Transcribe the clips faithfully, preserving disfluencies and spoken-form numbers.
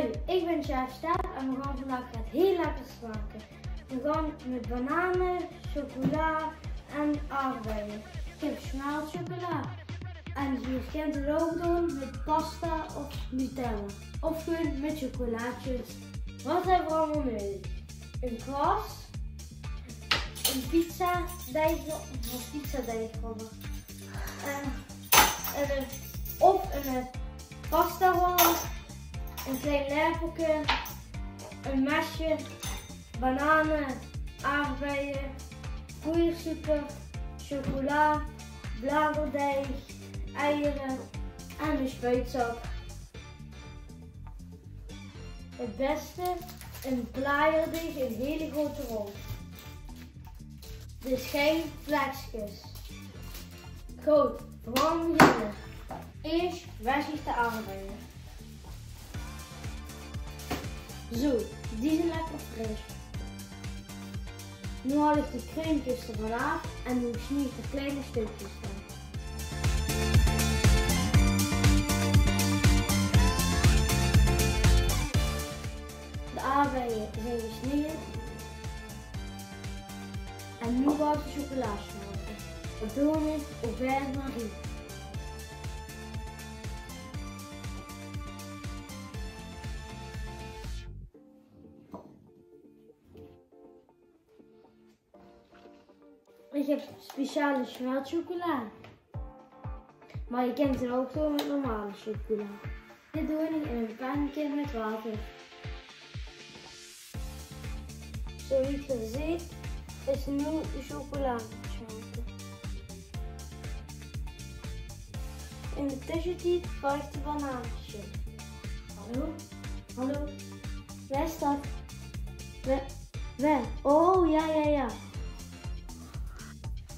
Hey, ich bin chef Stef en veer gaon vandaag get hiel lekkers make. Veer gaon mit banane, chocola en aardbeie. Ich höb smeltchocola. En geer kint 't ouch doon mit pasta of Nutella. Of gewoon mit chocolaatjes. Waat höbbe veer allemaol nudig? Ein kwas, ein pizzadeig, of pizzadeig, eh, en ein, of ein, eh, pastaroller, ein klein lepelke, ein mesje, banane, aardbeie, poeiersuiker, chocola, bladerdeig, eier en ein spuitzak. 't Bèste, ein bladerdeig in hiel groete rol. Dus gein vlekskes. Good, veer gaon beginne. Iers wès ich de aardbeie. Zo, die zeen lekker fris. Noe haol ich de kreunkes d'rvan aaf en noe snie ich de klein stökskes d'rvan. De aardbeie zeen gesneje. En noe gaon ich de chocola smelte. Det doon ich op basis van Marie. Ich höb speciale smeltchocola. Mer geer kint 't ouch doon mit normale chocola. Dit doon ich in ein penke mit water. Zo wie geer zeet is noe de chocola aan 't smelte. In de tössetied pak ich de banane. Hallo? Hallo? Wae is det? Wae? Wae? Oh, jao, jao, jao.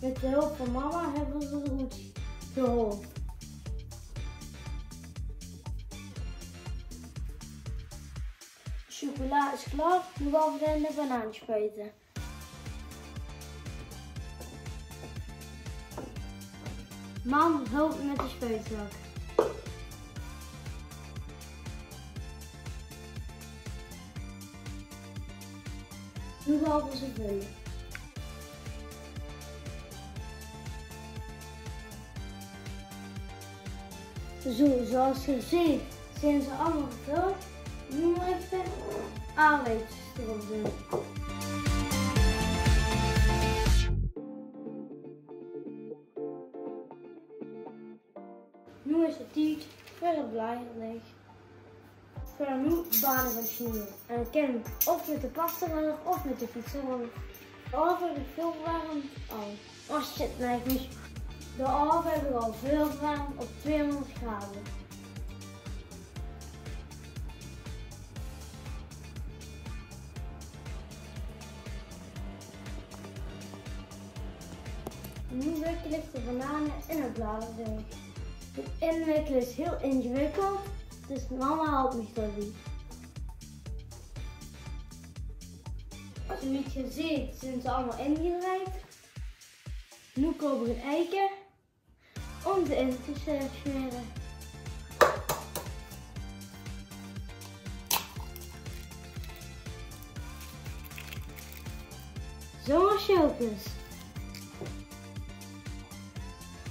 Mit de hulp van mama höbbe veer ze d'roet gehaold. Chocola is klaor, noe gaon veer de banaan spuite. Mam, help mit de spuitzak. Noe gaon veer ze völle. Zo, zoeas geer zeet, zeen ze allemaol gevöld. Noe mót ich de aardbeidjes d'rop doon. Noe is 't tied veur 't bladerdeig. Veer gaon noe banane snieje. En det kin of mit de pastaroller of mit de pizzaroller. De aove höb ich väöl verwermp al. Oh shit, nae, ich mós. De aove höb ich al väöl verwermp op twieëhóngerd grade. Noe wikkel ich de banane in 't bladerdeig. 't Inwikkele is hiel ingewikkeld, dus mama help mich d'rbie. Zoewie geer zeet, zeen ze allemaol ingedrejd. Noe koup ich ein eike óm ze in te smere. Zoeas sjeelkes.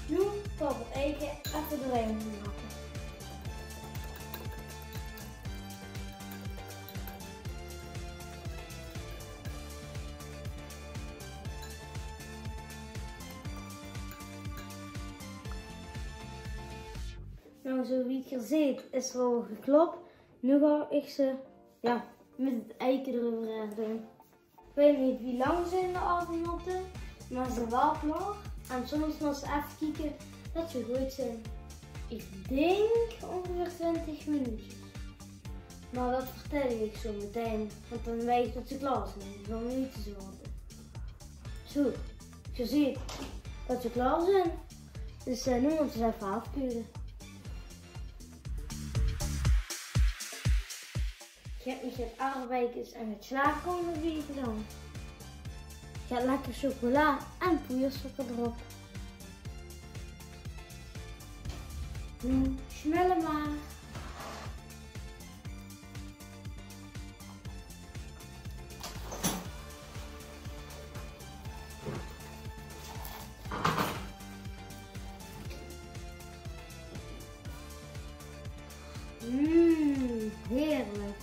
Noe gaon veer 't eike effe doorhaer make. Noe, zoewie geer zeet is 't al geklop. Noe gaon ich ze, jao, mit 't eike d'reuver doon. Ich weit neet wie lang ze in de aove mótte, mer ze zeen waal klaor. En soms mós se effe kieke det ze good zeen. Ich dink óngeveer twintig minuutjes. Mer det vertèl ich zo metein, want dan weit ich det ze klaor zeen. Dus dan neet te zwaor. Zo, geer zeet det ze klaor zeen. Dus, eh, noe mótte ze effe aafkeule. Ich höb mich get aardbeikes en get slagroom d'rbie gedaon. Get lekker chocola en poeiersuiker d'rop. Noe, smelle mer. Mmm, heerlijk.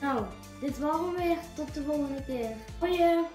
Nou, dit was hem weer. Tot de volgende keer. Hoi.